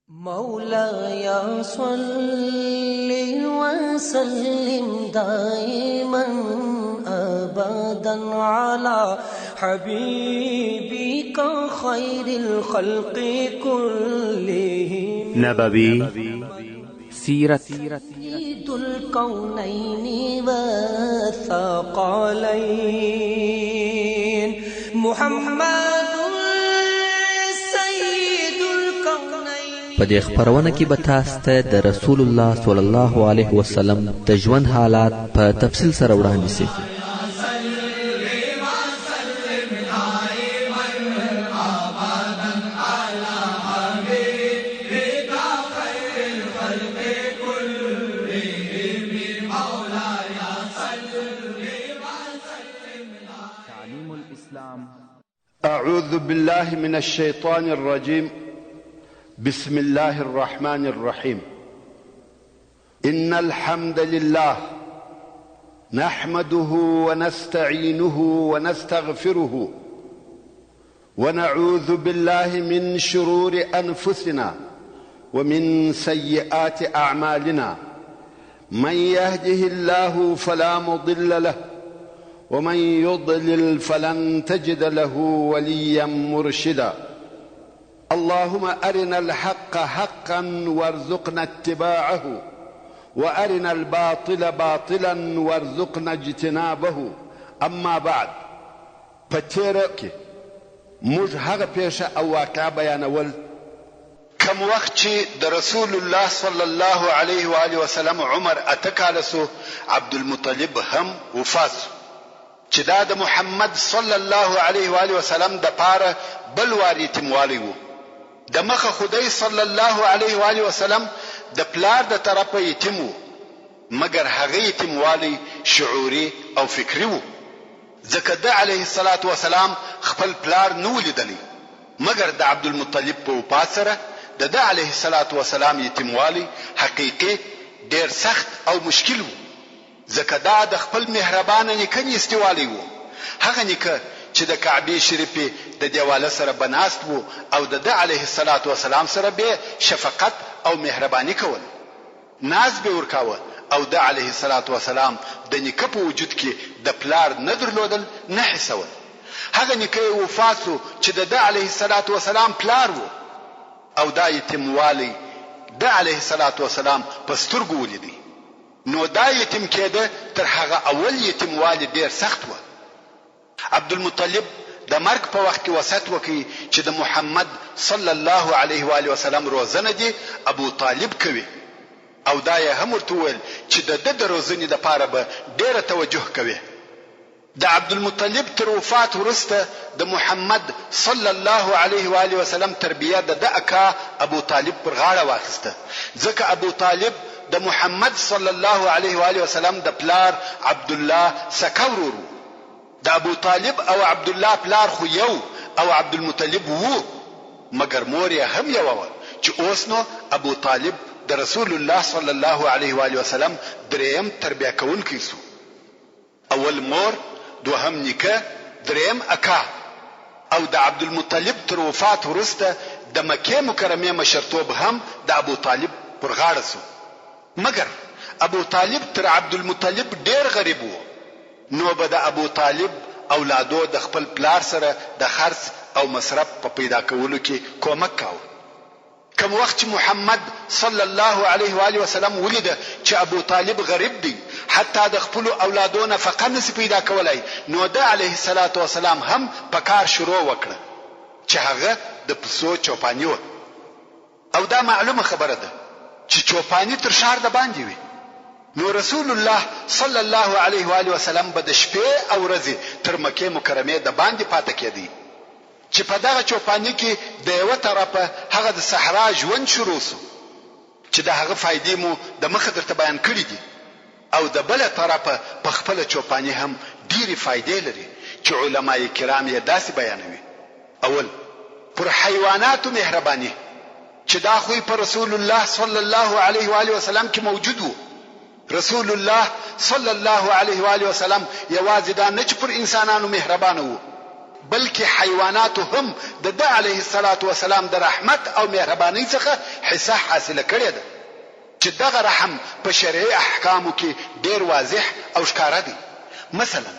مولاي صل وسلم دائما ابدا على حبيبك خير الخلق كلهم. نبوي سیرت. سيد الكونين والثقلين محمد سيد الكونين. په دې خپرونه کې به تاسو ته د رسول الله صلی الله علیه وسلم د ژوند حالات په تفصیل سره وړاندې شي. أعوذ بالله من الشيطان الرجيم. بسم الله الرحمن الرحيم. إن الحمد لله نحمده ونستعينه ونستغفره ونعوذ بالله من شرور أنفسنا ومن سيئات أعمالنا. من يهده الله فلا مضل له ومن يضلل فلن تجد له وليا مرشدا. اللهم أرنا الحق حقا وارزقنا اتباعه، وأرنا الباطل باطلا وارزقنا اجتنابه. أما بعد، په تېره کې موږ هغه پېښه او واقعه بیانول کوم وخت چې د رسول الله صلی الله علیه و آله وسلم عمر 8 کاله سو، عبدالمطلب هم وفات سو، چې دا د محمد صلی الله علیه و آله وسلم د پاره بل وار یتیموالی وو. د مخه خو دی صلی الله علیه و آله وسلم د پلار د طرفه یتیم وو، مګر هغه یتیموالی شعوري او فکري وو، ځکه ده علیه الصلوة والسلام خپل پلار نه وو لیدلی، مګر د عبدالمطلب په وفات سره د ده علیه الصلوة والسلام یتیموالی حقیقي ډېر سخت او مشکل وو، ځکه دا د خپل مهربانه نیکه نیستیوالی وو، هغه نیکه چې د کعبې شریفې د دېواله سره به ناست وو او د ده علیه الصلوة والسلام سره بې شفقت او مهرباني کول، ناز بې ورکاوه او ده علیه الصلوة والسلام د نیکه په وجود کې د پلار نه درلودل نه حسول. هغه نیکه یې وفات شو چې د ده علیه الصلوة والسلام پلار وو او دا یتیموالی ده علیه الصلوة والسلام په سترګو ولیدی. نو دا یتیم کېده تر هغه اول یتیموالي ډېر سخت وه. عبدالمطلب د مرګ په وخت کې وصیت وکړ چې د محمد صلی الله علیه و آله وسلم روزنه دې ابو طالب کوي او دا یې هم ورته وویل چې د ده د روزنې لپاره به ډېره توجه کوې. د عبدالمطلب تر وفات وروسته د محمد صلی الله علیه و آله وسلم تربیه د ده اکا ابو طالب پر غاړه واخیسته، ځکه ابو طالب د محمد صلی الله علیه و آله وسلم د پلار عبدالله سکه ورور وو. د ابو طالب او عبدالله پلار خو یو او عبدالمطلب وو، مګر مور یې هم یوه وه، چې اوس نو ابو طالب د رسول الله صلی الله علیه و آله وسلم درېیم تربیه کوونکی شو. اول مور، دوهم نیکه، درېیم اکا او د عبدالمطلب تر وفات وروسته د مکې مکرمې مشرتوب هم د ابوطالب پر غاړه شو. مګر ابوطالب تر عبدالمطلب ډېر غریب و، نو به د ابوطالب اولادو د خپل پلار سره د خرڅ او مصرف په پیدا کولو کې کومک کاوه. کوم وخت چې محمد صلی الله علیه و آله وسلم ولیده چې ابو طالب غریب دی، حتی د خپلو اولادو نفقه نشي پیدا کولای، نو ده علیه الصلوة والسلام هم په کار شروع وکړه چې هغه د پسو چوپاني وه. او دا معلومه خبره ده چې چوپاني تر ښار د باندې وي، نو رسول الله صلی الله علیه و آله وسلم به د شپې او ورځې تر مکې مکرمې د باندې پاته کېدی. چې په دغه چوپاني کې د یوه طرفه هغه د صحرا ژوند شروع شو چې د هغه فایدې مو د مخه درته بیان کړي دي او د بله طرفه په خپله چوپاني هم ډېرې فایدې لري چې علماء کرام یې داسې بیانوي، اول، پر حیواناتو مهرباني چې دا خوی په رسول الله صلی الله علیه وآله وسلم کې موجود وو. رسول الله صلی الله علیه و آله وسلم یوازې دا نه چې پر انسانانو مهربانه وو، بلکې حیواناتو هم د ده علیه الصلوة والسلام د رحمت او مهربانۍ څخه حصه حاصله کړې ده چې دغه رحم په شرعي احکامو کې ډېر واضح او ښکاره دی مثلاً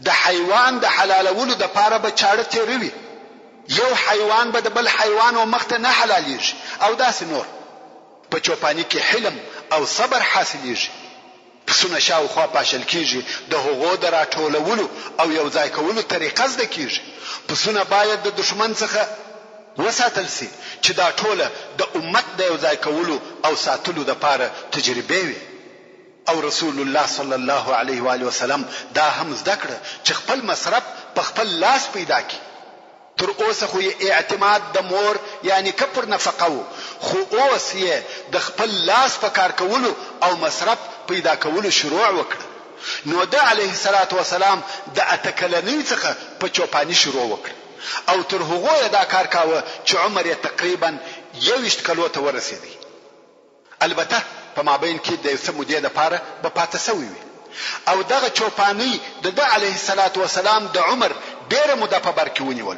د حیوان د حلالولو دپاره به چاړه تېره وي، یو حیوان به د بل حیوان و مخ ته نه حلالېږي او داسې نور. په چوپاني کې حلم او صبر حاصلېږي. پسونه شاوخوا پاشل کېږي، د هغو د راټولولو او یو ځای کولو طریقه زده کېږي. پسونه باید د دښمن څخه وساتل شي چې دا ټوله د امت د یو ځای کولو او ساتلو دپاره تجربې وې. او رسول الله صلی الله علیه وآله وسلم دا هم زده کړه چې خپل مصرف په خپل لاس پیدا کړي، تر اوسه خو یې اعتماد د مور یا نیکه پر نفقه وو، خو اوس یې د خپل لاس په کار کولو او مصرف پیدا کولو شروع وکړه، نو ده علیه الصلوة والسلام د اته کلنۍ څخه په چوپاني شروع وکړه او تر هغو یې دا کار کاوه چې عمر یې تقریباً 21 کلو ته ورسېدی. البته په مابین کې د یو څه مودې لپاره به پاته شوی وي او دغه چوپانۍ د ده علیه الصلوة والسلام د عمر ډېره موده په بر کې ونیول.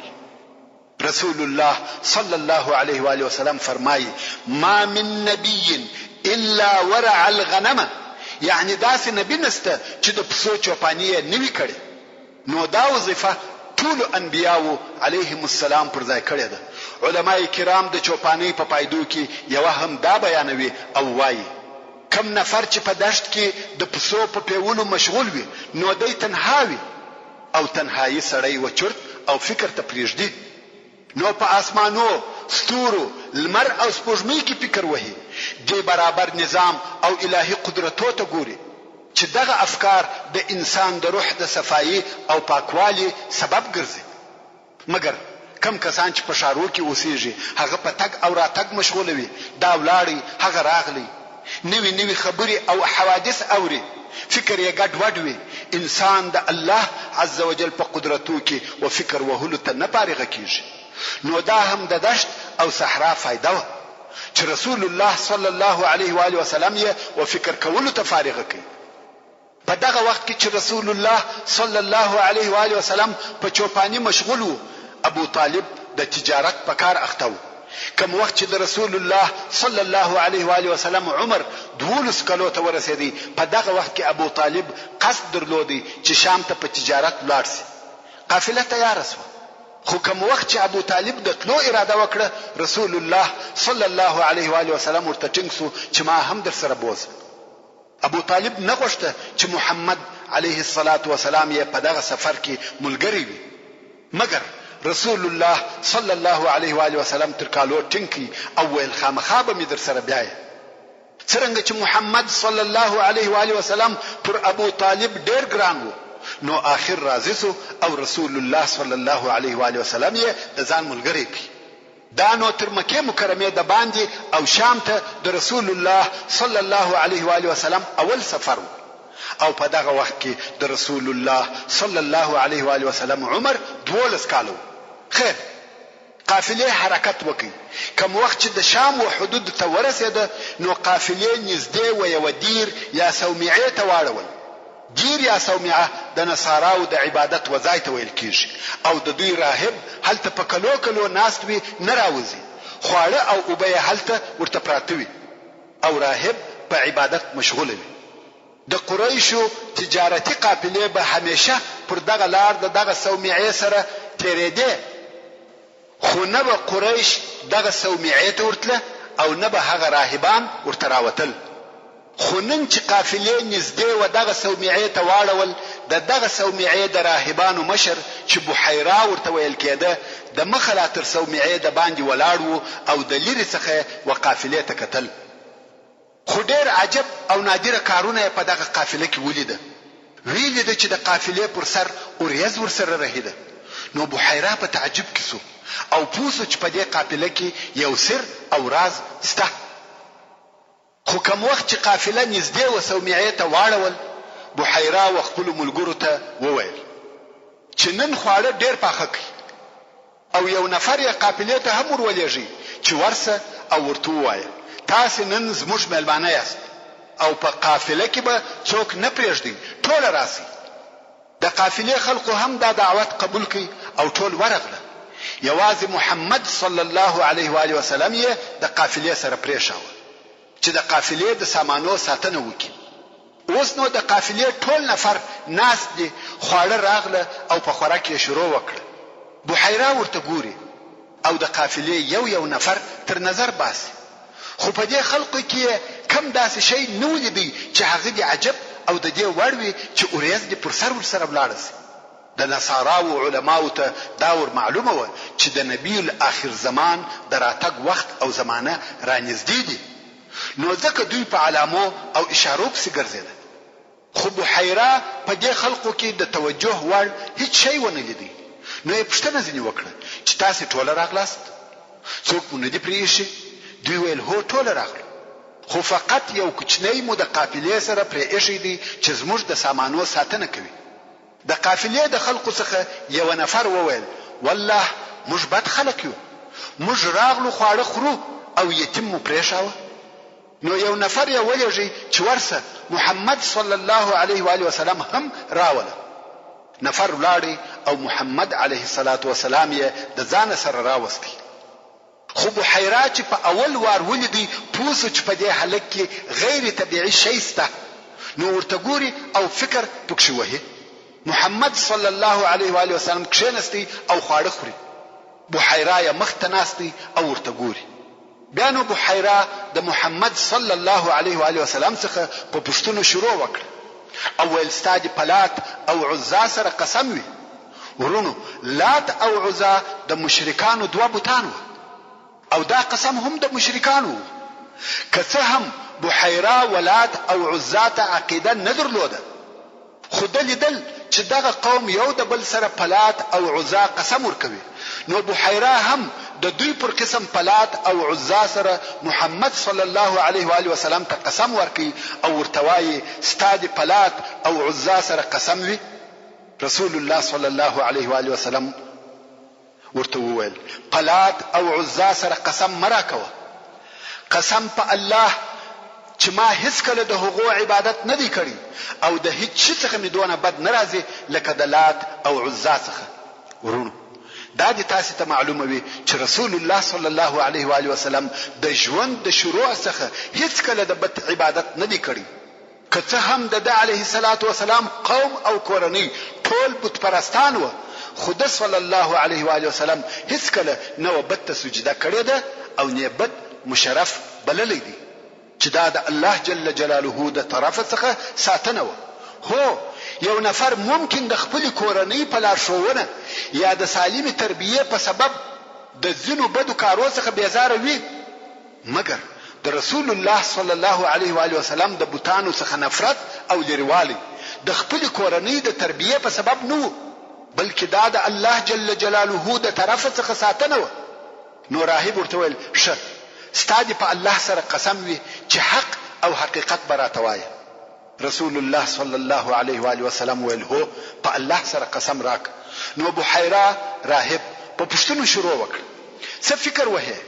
رسول الله صلی الله علیه وآله وسلم فرمایي، ما من نبی الا ورع الغنم، یعنې داسې نبي نشته چې د پسو چوپاني یې نه وي کړې. نو دا وظیفه ټولو انبیاوو علیهم السلام پر ځای کړې ده، علماء کرام د چوپانۍ په فایدو کې یوه هم دا بیانوي او وایي، کوم نفر چې په دښت کې د پسو په پیولو مشغول وي نو دی تنها وي او تنهایي سړی و چرت او فکر ته پریږدي. نو په آسمانو، ستورو، لمر او سپوږمۍ کې فکر وهي، دې برابر نظام او الهي قدرتو ته ګوري، چې دغه افکار د انسان د روح د صفايي او پاکوالي سبب ګرځي. مګر کوم کسان چې په ښارو کې اوسېږي، هغه په تګ او راتګ مشغوله وي، دا ولاړی، هغه راغلی، نوې نوې خبرې او حوادث اوري، فکر یې ګډ وډ وي، انسان د الله عزوجل په قدرتو کې و فکر وهلو ته نه فارغه کیږي، نو دا هم د دشت او صحرا فایده وه چې رسول الله صلی الله علیه وآله وسلم یې و فکر کولو ته فارغه کړ. په دغه وخت کې چې رسول الله صلی الله علیه و آله وسلم په چوپاني مشغول وو، ابو طالب د تجارت په کار اخته وو. کوم وخت چې د رسول الله صلی الله علیه و آله وسلم عمر 12 کلو ته ورسېدی، په دغه وخت کې ابو طالب قصد درلودی چې شام ته په تجارت ولاړ شي. قافله تیاره شوه، خو کوم وخت چې ابو طالب د تلو اراده وکړه، رسول الله صلی الله علیه و آله وسلم ورته ټینګ شو چې ما هم درسره بوځه. ابو طالب نه غوښته چې محمد علیه الصلوة والسلام یې په دغه سفر کې ملګری وي، مګر رسول الله صلی الله علیه وآله وسلم تر کالو ټینګ کړ او ویل خامخا به مې درسره بیایې. څرنګه چې محمد صلی الله علیه وآله وسلم پر ابو طالب ډېر ګران وو، نو آخر راضي شو او رسول الله صلی الله علیه وآله وسلم یې د ځان ملګری کړ. دا نو تر مکې مکرمې دباندې او شام ته د رسول الله صلی الله علیه وآله وسلم اول سفر وو او په دغه وخت کې د رسول الله صلی الله علیه وآله وسلم عمر 12 کاله وو. خیر قافلې حرکت وکړ، کوم وخت چې د شام و حدودو ته ورسېده نو قافلې نږدې و یوه دیر یا صومعې ته واړول، دیر یا صومعه د نصاراوو د عبادت و ځای ته ویل کیږي او د دوی راهب هلته په کلو کلو ناست وي نه راوځي، خواړه او اوبه یې هلته ورته پراته وي او راهب په عبادت مشغوله وي. د قریشو تجارتي قافلې به همیشه پر دغه لار د دغه صومعې سره تیریدې، خو نه به قریش دغه صومعې ته ورتله او نه به هغه راهبان ورته راوتل. خو نن چې قافلې نږدې و دغه صومعې ته واړول، د دغه صومعې د راهبانو مشر چې بحیرا ورته ویل کېده، د مخه لا تر صومعې د باندې ولاړ و او د لیرې څخه یې و قافلې ته کتل. خو ډېر عجب او نادره کارونه یې په دغه قافله کې ولیده. ویې لیده چې د قافلې پر سر اوریځ ورسره رهیده، نو بحیرا په تعجب کې شو او پوه شو چې په دې قافله کې یو سر او راز شته. خو کوم وخت چې قافله نږدې و صومعې ته واړول، بحیرا و خپلو ملګرو ته وویل چې نن خواړه ډېر پاخه کړئ او یو نفر یې قافلې ته هم ور ولېږئ چې ورسه او ورته ووایه، تاسې نن زموږ مېلمانه یاست او په قافله کې به څوک نه پرېږدئ، ټوله راسئ. د قافلې خلقو هم دا دعوت قبول کړ او ټول ورغله، یوازې محمد صلی الله علیه و آله وسلم یې د قافلې سره پرېښاوه چې د قافلې د سامانو ساتنه وکړي. اوس نو د قافلې ټول نفر ناست دي، خواړه راغله او په خوراک یې شروع وکړه. بحیرا ورته ګوري او د قافلې یو یو نفر تر نظر باسي، خو په دې خلقو کې یې کوم داسې شی نه و لیدی چې هغه دې عجب او د دې وړ وي چې اوریځ دې پر سر ورسره ولاړه شي. د نصاراوو علماوو ته دا ور معلومه وه چې د نبي الاخر زمان د راتګ وخت او زمانه رانږدې دي، نو ځکه دوی په علامو او اشارو پسې ګرځېده. خو بحیرا په دې خلقو کې د توجه وړ هیڅ شی ونه لیدی، نو یې پوښتنه ځینې وکړه چې تاسې ټوله راغلاست؟ څوک مو نه دي پرې ایښي؟ دوی ویل هو ټوله راغلو، خو فقط یو کوچنی مو د قافلې سره پرې ایښی دی چې زموږ د سامانو ساتنه کوي. د قافلې د خلقو څخه یوه نفر وویل، والله موږ بد خلق یو، موږ راغلو خواړه خورو او یتیم مو پرېښاوه. نو یو نفر یې ولېږی چې ورسه محمد صلی الله علیه و آله وسلم هم راوله. نفر ولاړی او محمد علیه الصلوة والسلام یې د ځانه سره راوستی. خو بحیرا چې په اول وار ولیدی پوه شو چې په دې هلک کې غیر طبیعي شی شته، نو ورته ګوري او فکر پکښې وهي. محمد صلی الله علیه و آله وسلم کښېنستی او خواړه خوري. بحیرا یې مخ ته ناست دی او ورته ګوري. بیا نو بحیرا د محمد صلی الله علیه و آله وسلم څخه په پوښتنو شروع وکړه او ویل ستا دې په لات او عزی سره قسم وي. وروڼو لات او عزی د مشرکانو دوه بتان وه او دا قسم هم د مشرکانو وو. که څه هم بحیرا ولات او عزی ته عقیده نه درلوده، خو ده لیدل چې دغه قوم یو د بل سره په لات او عزی قسم ورکوي، نو بحیرا هم د دوی پر قسم په لات او عزی سره محمد صلی الله علیه وآله وسلم ته قسم ورکړ او ورته وایي، ستا دې په لات او عزی سره قسم وي؟ رسول الله صلی الله علیه وآله وسلم ورته وویل، په لات او عزی سره قسم مه راکوه، قسم په الله چې ما هیڅکله د هغو عبادت نه دی کړی او د هیڅ شي څخه مې دونه بد نه راځي لکه د لات او عزی څخه. وروڼو! دا دې تاسې ته معلومه وي چې رسول الله صلی الله علیه وآله وسلم د ژوند د شروع څخه هیڅکله د بت عبادت نه دی کړی، که څه هم د ده علیه الصلوة والسلام قوم او کورنۍ ټول بت پرستان وه، خو ده صلی الله علیه وآله وسلم هیڅکله نه وه بت ته سجده کړې ده او نۀ بت مشرف بللی دی، چې دا د الله جل جلاله د طرفه څخه ساتنه وه. هو، یو نفر ممکن د خپلې کورنۍ په لارښوونه یا د سالمې تربیې په سبب د ځینو بدو کارو څخه بېزاره وي، مګر د رسول الله صلی الله علیه و آله وسلم د بتانو څخه نفرت او لیروالی د خپلې کورنۍ د تربیې په سبب نه وو، بلکې دا د الله جل جلاله د طرفه څخه ساتنه وه. نو راهب ورته وویل، ښه، ستا دې په الله سره قسم وي چې حق او حقیقت به راته وایې. رسول الله صلی الله علیه و آله وسلم ویل، هو، په الله سره قسم راکړه. نو بحیرا راهب په پوښتنو شروع وکړه، څه فکر وهې؟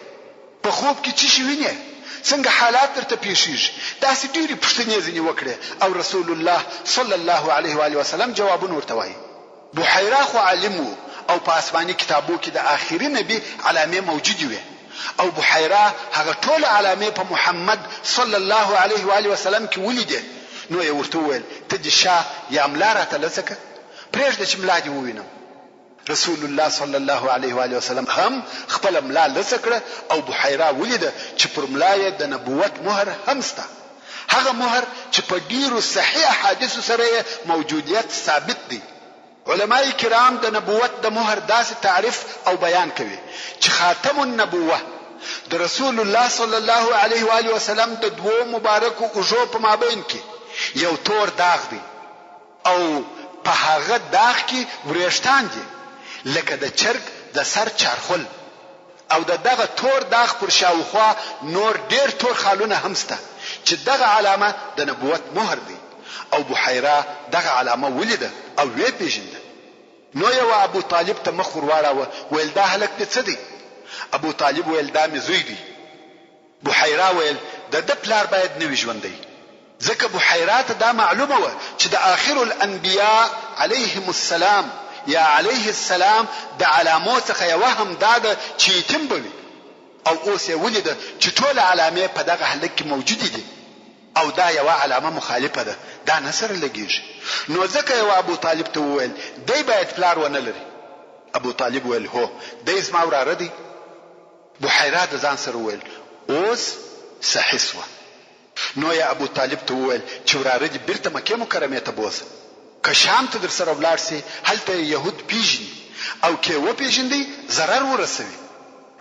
په خوب کې څه شي وینې؟ څنګه حالات درته پېښېږي؟ داسې ډېرې پوښتنې یې ځینې وکړې او رسول الله صلی الله علیه و آله وسلم جوابونه ورته وایي. بحیرا خو عالم وو او په آسماني کتابو کې د آخري نبي علامې موجودې وې او بحیرا هغه ټوله علامې په محمد صلی الله علیه و آله وسلم کې ولیدې، نو یې ورته وویل، ته دې شا یا ملا راته لڅه که، پرېږده چې ملا دې ووینم. رسول الله صلی الله علیه و آله وسلم هم خپله ملا لڅه کړه او بحیرا ولیده چې پر ملا یې د نبوت مهر هم شته، هغه مهر چې په ډیرو صحیح احادیثو سره یې موجودیت ثابت دی. علماء کرام د نبوت د مهر داسې تعریف او بیان کوي چې خاتم النبوة د رسول الله صلی الله علیه و آله وسلم د دوو مبارکو اوږو په مابین کې یو تور داغ دی، او په هغه داغ کې ورېښتان دي لکه د چرګ د سر چارخول او د دغه تور داغ پر شاوخوا نور ډېر تور خالونه هم شته چې دغه علامه د نبوت مهر دی او بحیرا دغه علامه ولیده او ویې پېژنده نو یې و ابو طالب ته مخ ورواړاوه ویل دا هلک دې څه دی؟ ابو طالب ویل دا مې زوی دی. بحیرا ویل، د ده پلار باید نه وي ژوندی، ځکه بحیرا ته دا معلومه وه چې د آخر الانبیاء علیهم السلام یا علیه السلام د علامو څخه یوه هم دا ده چې یتیم به وي او اوس یې ولیده چې ټوله علامې په دغه هلک کې موجودې دي او دا یوه علامه مخالفه ده، دا نه سره لګیږي. نو ځکه یې و ابوطالب ته وویل، دی باید پلار ونه لري. ابوطالب ویل، هو، دی زما وراره دی. بحیرا د ځان سره وویل، اوس صحیح شوه. نو یې ابوطالب ته وویل چې وراره دې بیرته مکې مکرمې ته بوځه. که شام ته درسره ولاړ شي، هلته یې یهود پېژني او که یې وپېژندی، ضرر ورسوي.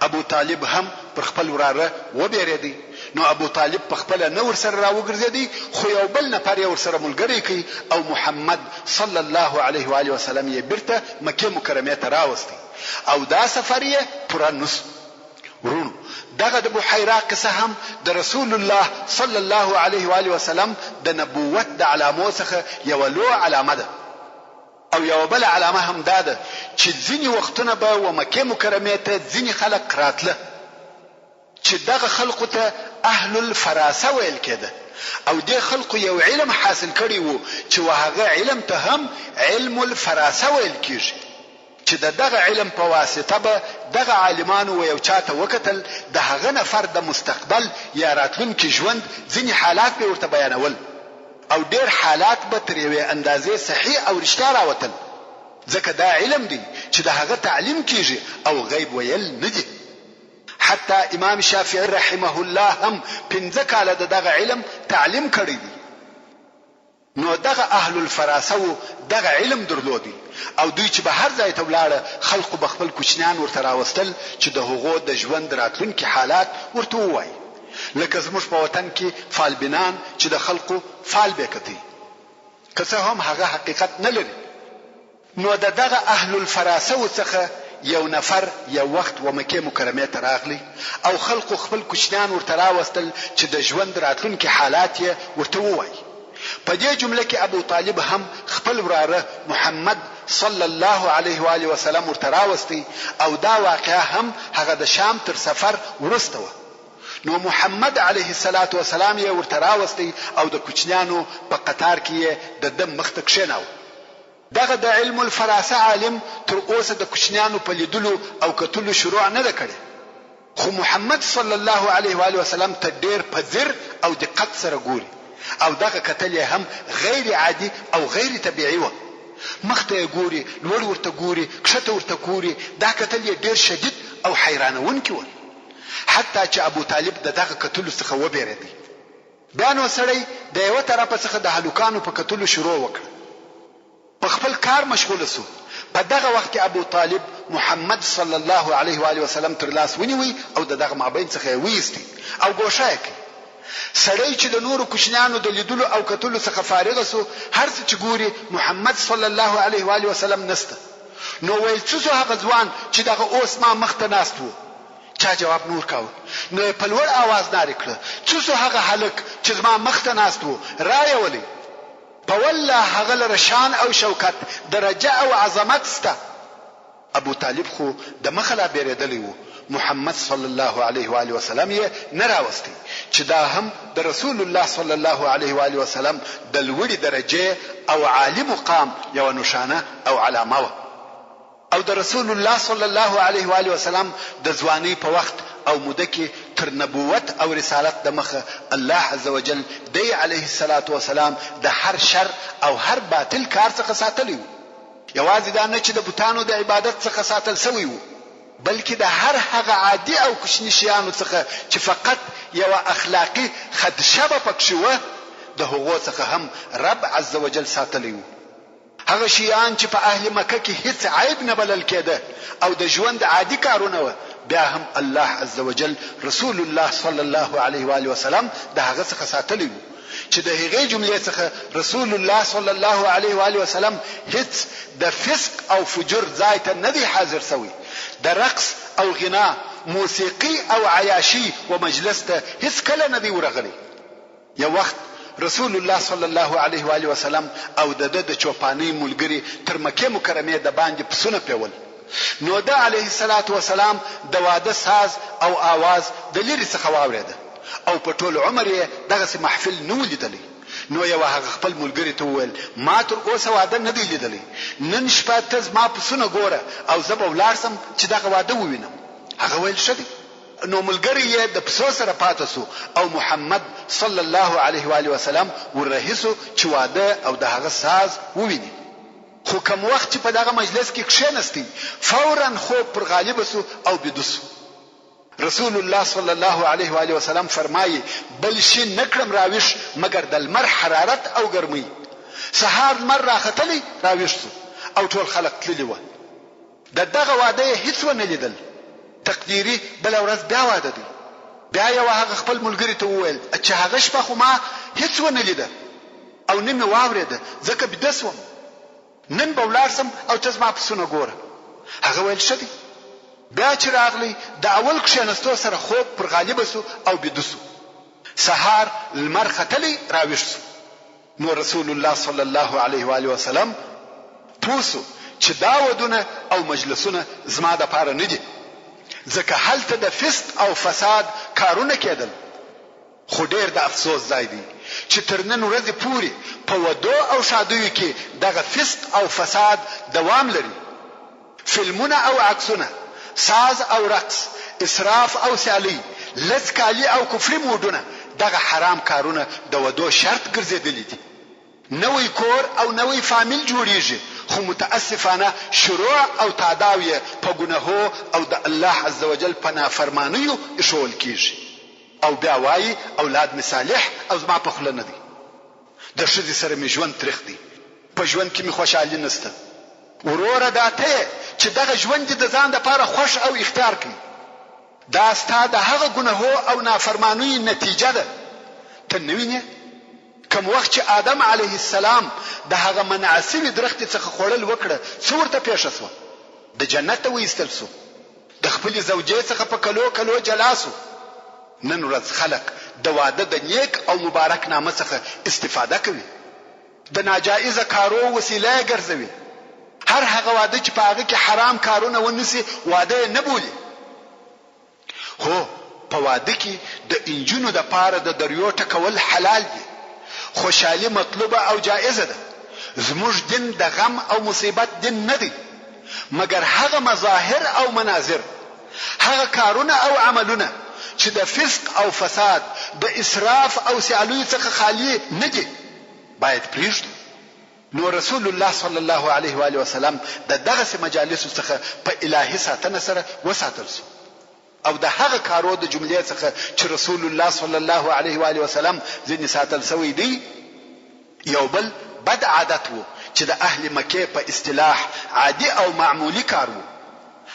ابوطالب هم پر خپل وراره وبېرېدی، نو ابوطالب په خپله نه ورسره راوګرځېدی، خو یو بل نفر یې ورسره ملګری کړ او محمد صلی الله علیه وآله وسلم یې بیرته مکې مکرمې ته راوستی او دا سفر یې پوره نه شو. وروڼو! دغه د بحیرا قصه هم د رسول الله صلی الله علیه وآله وسلم د نبوت د علامو څخه یوه لویه علامه ده. او یوه بله علامه هم دا ده چې ځینې وختونه به و مکې مکرمې ته ځینې خلق راتله چې دغه خلقو ته اهل الفراسه ویل کېده او دې خلقو یو علم حاصل کړی وو چې و هغه علم ته هم علم الفراسه ویل کېږي چې د دغه علم په واسطه به دغه عالمانو و یو چا ته وکتل د هغه نفر د مستقبل یا راتلونکي ژوند ځینې حالات به یې ورته بیانول. او ډېر حالات به تر یوې اندازې صحیح او رښتیا راوتل، ځکه دا علم دی چې د هغه تعلیم کېږي او غیب ویل نه دي. حتی امام شافعي رحمه الله هم پنځه کاله د دغه علم تعلیم کړی دی. نو دغه اهل الفراسه وو دغه علم درلود او دوی چې به هر ځای ته ولاړه خلقو به خپل کوچنیان ورته راوستل چې د هغو د ژوند راتلونکي حالات ورته ووایي. لکه زموږ په وطن کې فالبینان چې د خلقو فال به کتی که څه هم هغه حقیقت نه لري. نو د دغه اهل الفراسه وو څخه یو نفر یو وخت و مکې مکرمې ته راغلی او خلقو خپل کوچنیان ورته راوستل چې د ژوند راتلونکي حالات یې ورته ووایي. په دې جمله کې ابوطالب هم خپل وراره محمد صلی الله علیه وآله وسلم ورته راوستی او دا واقعه هم هغه د شام تر سفر وروسته وه. نو محمد علیه الصلوة والسلام یې ورته راوستی او د کوچنیانو په قطار کې یې د ده مخ ته کښېناوه. دغه د علم الفراسه عالم تر اوسه د کوچنیانو په لیدلو او کتلو شروع نه ده کړې، خو محمد صلی الله علیه وآله وسلم ته ډېر په ځیر او دقت سره ګوري او دغه کتل یې هم غیر عادي او غیر طبیعي وه. مخ ته یې ګوري، لوړ ورته ګوري، کښته ورته کوري، دا کتل یې ډېر شدید او حیرانوونکي وه. حتی چې ابوطالب د دغه کتلو څخه وبېرېدی. بیا نو سړی د یوه طرفه څخه د هلکانو په کتلو شروع وکړه. په خپل کار مشغول شو. په دغه وخت کې ابوطالب محمد صلی الله علیه وآله وسلم تر لاس ونیوی او د دغه مابین څخه یې وایستی او ګوښه یې کړ. سړی چې د نورو کوچنیانو د لیدلو او کتلو څخه فارغ شو، هر څه چې ګوري محمد صلی الله علیه وآله وسلم نشته. نو ویل څه شو هغه ځوان چې دغه اوس ما مخ ته ناست وو؟ چا جواب نه ورکاوه نو یې په لوړ اواز نارې کړه څه شو هغه هلک چې زما مخ ته ناست وو را یې ولئ په والله هغه لره شان او شوکت درجه او عظمت شته. ابو طالب خو د مخه لا بیریدلی وو محمد صلی الله علیه وآله وسلم یې نه راوستی چې دا هم د رسول الله صلی الله علیه وآله وسلم د لوړې درجې او عالي مقام یوه نښانه او علامه وه او د رسول الله صلی الله علیه وآله وسلم د ځوانۍ په وخت او موده کې تر نبوت او رسالت د مخه الله عزوجل دی علیه الصلوة والسلام د هر شر او هر باطل کار څخه ساتلی وو. یوازې دا نه چې د بتانو د عبادت څخه ساتل شوی وو، بلکې د هر هغه عادي او کوچني شیانو څخه چې فقط یوه اخلاقي خدشه به پکښې وه، د هغو څخه هم رب عزوجل ساتلی وو. هغه شیان چې په اهل مکه کې هیڅ عیب نه بلل کېده او د ژوند عادي کارونه وه، بیا هم الله عزوجل رسول الله صلی الله علیه وآله وسلم د هغه څخه ساتلی وو. چې د هغې جملې څخه رسول الله صلی الله علیه وآله وسلم هیڅ د فسق او فجور ځای ته نه دی حاضر شوی، د رقص او غنا، موسیقي او عیاشۍ و مجلس ته هیڅ کله نه دی ورغلی. یو وخت رسول الله صلی الله علیه وآله وسلم او د ده د چوپانۍ ملګري تر مکې مکرمې د باندې پسونه پېول، نو ده علیه الصلوة والسلام د واده ساز او آواز د لیرې څخه واورېده او په ټول عمر یې دغسې محفل نه وو لیدلی. نو یوه هغه خپل ملګري ته وویل، ما تر اوسه واده نه دی لیدلی، نن شپه ته زما پسونه ګوره او زه به ولاړ شم چې دغه واده ووینم. هغه ویل، ښه دی. نو ملګری یې د پسو سره پاته شو او محمد صلی الله علیه وآله وسلم ور رهي شو چې واده او د هغه ساز وویني. خو کوم وخت چې په دغه مجلس کې کښېنستی، فوراً خوب پر غالب شو او بیده شو. رسول الله صلی الله علیه و آله وسلم فرمايي، بل شي نه کړم راویښ مګر د لمر حرارت او ګرمۍ. سهار لمر راختلی راویښ شو او ټول خلق تللي وه. د دغه واده یې هیڅ ونه لیدل. تقدیري بله ورځ بیا واده دی. بیا یوه هغه خپل ملګري ته وویل چې هغه شپه خو ما هیڅ ونه لیده او نه مې واورېده ځکه بیده شوم. نن به ولاړ شم او ته زما پسونه ګوره. هغه ویل ښه دی. بیا چې راغلی د اول کښېنستو سره خوب پر غالبه شو او بیده شو. سهار لمر ختلی راویښ شو. نو رسول الله صلی الله علیه وآله وسلم پوه شو چې دا ودونه او مجلسونه زما دپاره نه دي ځکه هلته د فسق او فساد کارونه کېدل. خو ډېر د افسوس ځای دی چې تر نن ورځې پورې په ودو او ښادیو کې دغه فسق او فساد دوام لري. فلمونه او عکسونه، ساز او رقص، اسراف او سیالۍ، لڅ کالي او کفري موډونه دغه حرام کارونه د ودو شرط ګرځېدلي دي. نوی کور او نوی فامیل جوړېږي خو متاسفانه شروع او تاداو یې په ګنهو او د الله عزوجل په نافرمانیو ایښوول کېږي. او بیا وایی اولاد می صالح او زما په خوله نه دی د ښځی سره می ژوند تریخ دی په ژوند کی می خوشحالی نشته وروره دا ته یې چې دغه ژوند دې د ځان لپاره خوښ او اختیار کړي دا ستا د هغه ګنهو او نافرمانیو نتیجه ده ته نه وینې کوم وخت چې آدم علیه السلام د هغه منع سوي درختې څخه خوړل وکړه څه ورته پیښه شوه د جنته وایستل شو د خپلې زوجې څخه په کلو کلو جلا شو. نن ورځ خلق د واده د نېک او مبارک نامه څخه استفاده کوي، د ناجائزه کارو وسیله یې ګرځوي، هر هغه واده چې په هغه کې حرام کارونه ونه شي واده یې نه بولي. هو په واده کې د انجونو دپاره د دریو ټکول حلال دي، خوشحالي مطلوبه او جائزه ده، زموږ دین د غم او مصیبت دین نه دی، مګر هغه مظاهر او مناظر، هغه کارونه او عملونه چې د فسق او فساد، د اسراف او سیالیو څخه خالي نه دي، باید پرېږدو. نو رسول الله صلی الله علیه وآله وسلم د دغسې مجالسو څخه په الهي ساتنه سره وساتل شو. او د هغه کارو د جملې څخه چې رسول الله صلی الله علیه و آله وسلم ځینې ساتل شوی دی، یو بل بد عادت وو چې د اهل مکې په اصطلاح عادي او معمولي کار وو،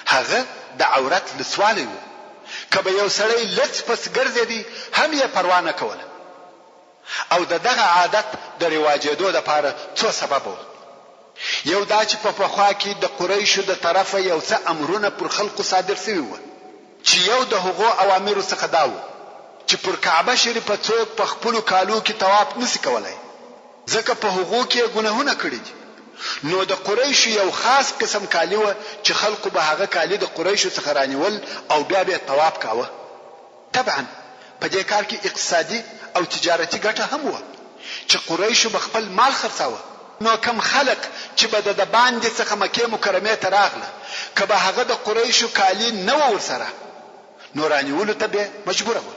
هغه د عورت لڅوالی وو، که به یو سړی لڅ پڅ ګرځېدی هم یې پروا نه کوله. او د دغه عادت د رواجېدو لپاره څو سببه وو. یو دا چې په پخوا کې د قریشو د طرفه یو څه امرونه پر خلقو صادر شوي وه چې یو د هغو اوامرو څخه دا وو چې پر کعبه شریفه څوک په خپلو کالو کې طواف نه شي کولای ځکه په هغو کې یې ګنهونه کړي دي. نو د قریشو یو خاص قسم کالي وه چې خلقو به هغه کالي د قریشو څخه رانیول او بیا به یې طواف کاوه. طبعاً په دې کار کې اقتصادي او تجارتي ګټه هم وه چې قریشو به خپل مال خرڅاوه، نو کوم خلق چې به د دباندې څخه مکې مکرمې ته راغله که به هغه د قریشو کالي نه وه ورسره نو رانیولو ته به مجبوره وه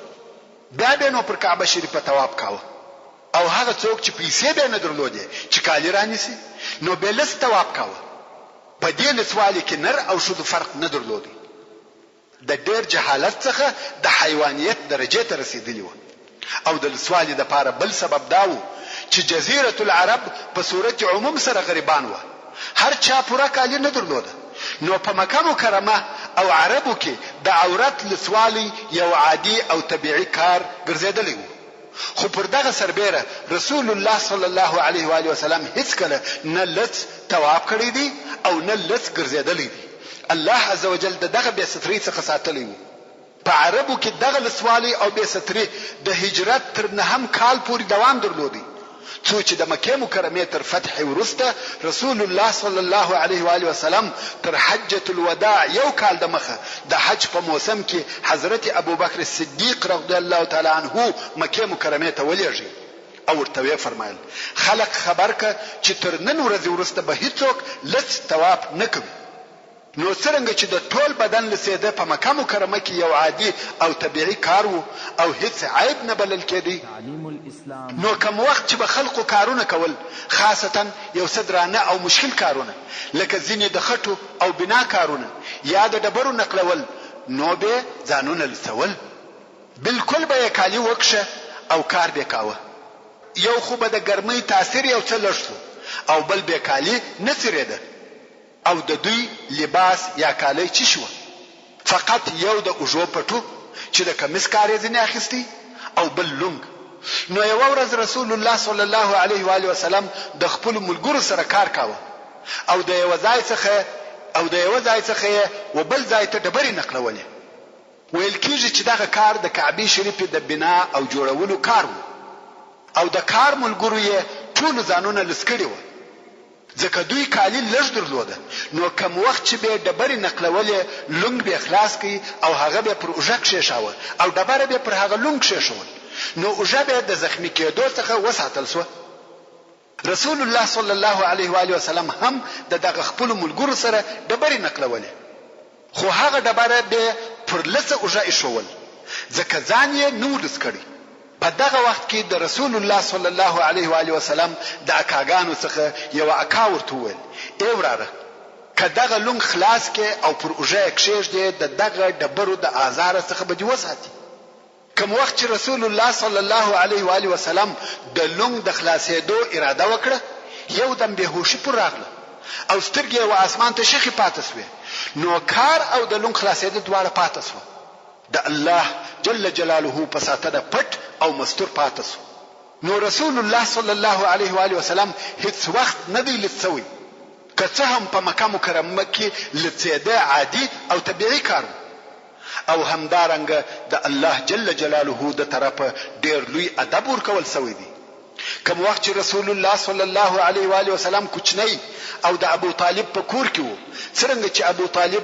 بیا به نو پر کعبه شریفه طواف کاوه او هغه څوک چې پیسې به یې نه درلودې چې کالي رانیسي نو به لڅ طواف کاوه په دې لڅوالي کې نر او ښځو فرق نه درلود. د ډېر جهالت څخه د حیوانیت درجې ته رسېدلي وه او د لڅوالي لپاره بل سبب دا وو چې جزیرة العرب په صورت عموم سره غریبان وه هر چا پوره کالي نه درلوده نو په مکه مکرمه او عربو کې د عورت لڅوالی یو عادي او طبیعي کار ګرځېدلی وو. خو پر دغه سربېره رسول الله صلی الله علیه و آله وسلم هیڅکله نه لڅ طواف کړی دی او نه لڅ ګرځېدلی دی. الله عزوجل د دغه بې سترۍ څخه ساتلی وو. په عربو کې دغه لڅوالی او بې ستري د هجرت تر نهم کال پورې دوام درلودی څو چې د مکې مکرمې تر فتحې وروسته رسول الله صلی الله علیه و آله وسلم تر حجة الوداع یو کال د مخه د حج په موسم کې حضرت ابوبکر صدیق رضی الله تعالی عنه مکې مکرمې ته ولېږی. او ورته ویې فرمایل، خلق خبر که چې تر نن ورځې وروسته به هیڅوک لڅ طواف نه کوي. نو څرنګه چې د ټول بدن لڅېده په مکه مکرمه کې یو عادي او طبیعي کار وو او هیڅ عیب نه بلل کېدی، نو کوم وخت چې به خلقو کارونه کول، خاصتاً یو څه درانه او مشکل کارونه، لکه ځینې د خټو او بنا کارونه یا د ډبرو نقلول، نو بې ځانونه لڅول. بالکل به یې کالي وکښه او کار بې کاوه. یو خو به د ګرمۍ تاثیر یو څه لږ شو او بل بې کالي نه څیرېده. او د دوی لباس یا کالی چی شوه؟ فقط یو د اوږو پټو چې د کمیس کار یې ځینې اخیستی او بل لونګ. نو یوه ورځ رسول الله صلی الله علیه و آله وسلم د خپلو ملګرو سره کار کاوه او د یوه ځای څخه او د یوه ځای څخه یې و بل ځای ته ډبرې نقلولې. ویل کیږي چې دغه کار د کعبې شریفې د بنا او جوړولو کار وو او د کار ملګرو یې ټولو ځانونه لڅ کړي وه. ځکه دوی کالي لږ درلوده، نو کوم وخت چې بې ډبرې نقلولې، لونګ بې خلاص کړ او هغه بې پر اوږه کښېښاوه او ډبره بې پر هغه لونګ کښېښول، نو اوږه بې د زخمي کېدو څخه وساتل شوه. رسول الله صلی الله علیه و آله وسلم هم د دغه خپلو ملګرو سره ډبرې نقلولې، خو هغه ډبره بې پر لڅه اوږه ایښوول، ځکه ځان یې نه وو لوڅ کړی. په دغه وخت کې د رسول الله صلی الله علیه و آله وسلم د اکاګانو څخه یوه اکا ورته وویل، اې وراره! که دغه لونګ خلاص کړې او پر اوږه یې کښېږدې د دغه ډبرو د آزاره څخه به دې وساتي. کوم وخت چې رسول الله صلی الله علیه و آله وسلم د لونګ د خلاصېدو اراده وکړه، یو دم بې هوښي پر راغله او سترګې یې و آسمان ته شخې پاته شوې، نو کار او د لونګ خلاصېده دواړه پاته شوه. د الله جل جلاله په ساتنه پټ او مستور پاته شو. نو رسول الله صلی الله علیه و آله وسلم هیڅ وخت نه دی لڅ شوی، که څه هم په مکه مکرمه کې لڅېده عادي او طبیعي کار وو او همدارنګه د الله جل جلاله د طرفه ډېر لوی ادب ورکول شوی دی. کوم وخت چې رسول الله صلی الله علیه و آله وسلم کوچنی او د ابو طالب په کور کې وو، څرنګه چې ابو طالب